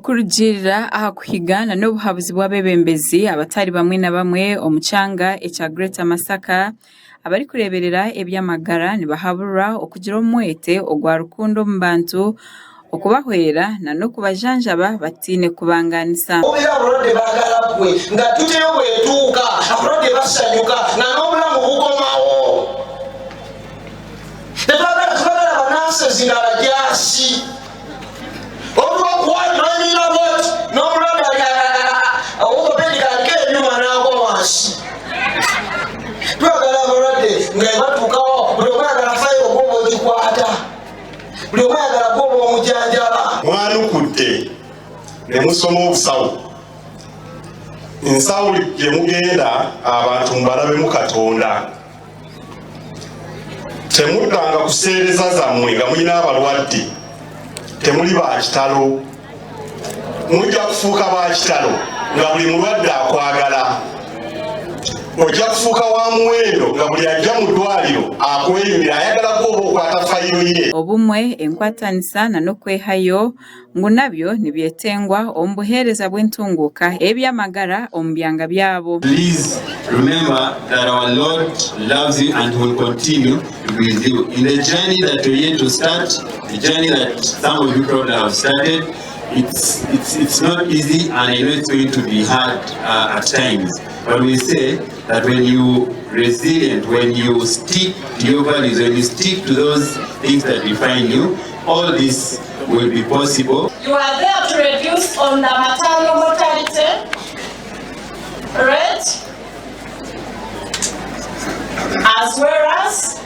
Okurugiirira aha kuhiga na n'obuhabuzi bw'abeebembezi abatari bamwe na bamwe omu kyanga ekya Greater Masaka, abarikureeberera eby'amagara nibahaburwa okugira omwete ogwa rukundo omu bantu, okubahwera na n'okubajanjaba bataine kubangaanisa. Obeera abalwadde baagala ggwe nga tuteyo bwetuuka abalwadde basanyuka nga n'obulamu bukomawo. Tetwagala tubagala banansezi nga abajaasi. Olwokuwa noyimirira bwoti n'omulwadde orthopedic aliko ebyuma n'agwa wansi. Twagala abalwadde nga batuukawo buli omu ayagala fayiro gwoba ogikwata, buli omu ayagala gwoba omujanjaba. Mwanukudde ne musoma obusawo. Nsawo gye mugenda abantu mubalabemu Katonda. Temuddanga kuseereza zammwe nga mulina abalwadde. Temuli ba kitalo. Mujja kufuuka ba kitalo nga buli mulwadde akwagala. Ojja kufuuka wa muwendo nga buli ajja mu ddwaliro akweyunira ayagala gwoba okwata fayiro ye. Obumwe, enkwatanisa na n'okwehayo ngu nabyo nibyetengwa omu buheereza bw'entunguuka ey'eby'amagara omu byanga byabo. Please remember that our Lord loves you and will continue to be with you in the journey that you're yet to start, the journey that some of you probably have started. It's not easy, and I know it's going to be hard at times. But we say that when you resilient, when you stick to your values, when you stick to those things that define you, all this will be possible. You are there to reduce on the maternal mortality rate, as well as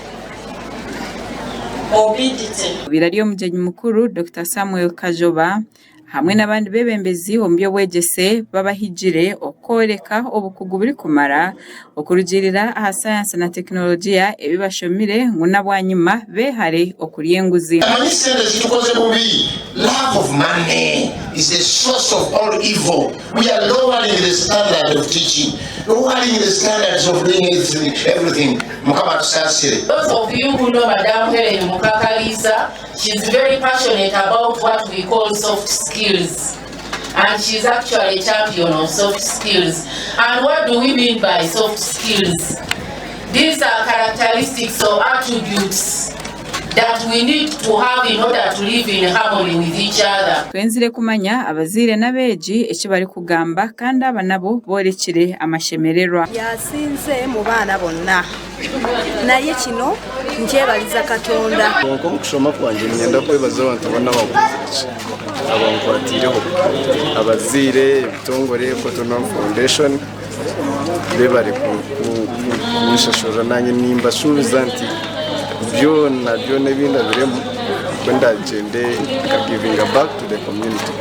morbidity. Obaire ari omugyenyi mukuru Dokita Samuel Kajoba hamwe n'abandi beebembezi omu by'obwegyese babahigire okworeka obukugu burikumara okurugiirira aha sayansi na tekinologiya ebi bashomire ngu nabwanyima beehare okurya enguzi. Amanyi sente zitukoze bubi. Love of money is the source of all evil. We are lowering the standard of teaching, lowering the standards of doing everything. Mukama tusaasire. Those of you who know Madam Helen Mukakalisa, she's very passionate about what we call soft skills. And she's actually a champion of soft skills. And what do we mean by soft skills? These are characteristics or attributes that we need to have in order to live in harmony with each other. Twenzire kumanya abazaire n'abeegi eki barikugamba kandi aba nabo boorekire amashemererwa. Yasinze mu baana bonna, naye kino nkyebaliza Katonda. Kwonka omu kushoma kwangye niinyenda kwebaza abantu boona abankuzire gye, abankwatiireho, abazaire, ebitongore, Cotton Foundation, bebare kunshashurira naanye nimbashuubiza nti byona byona ebi ndabiremu ku ndagyende nka givinga back to the community.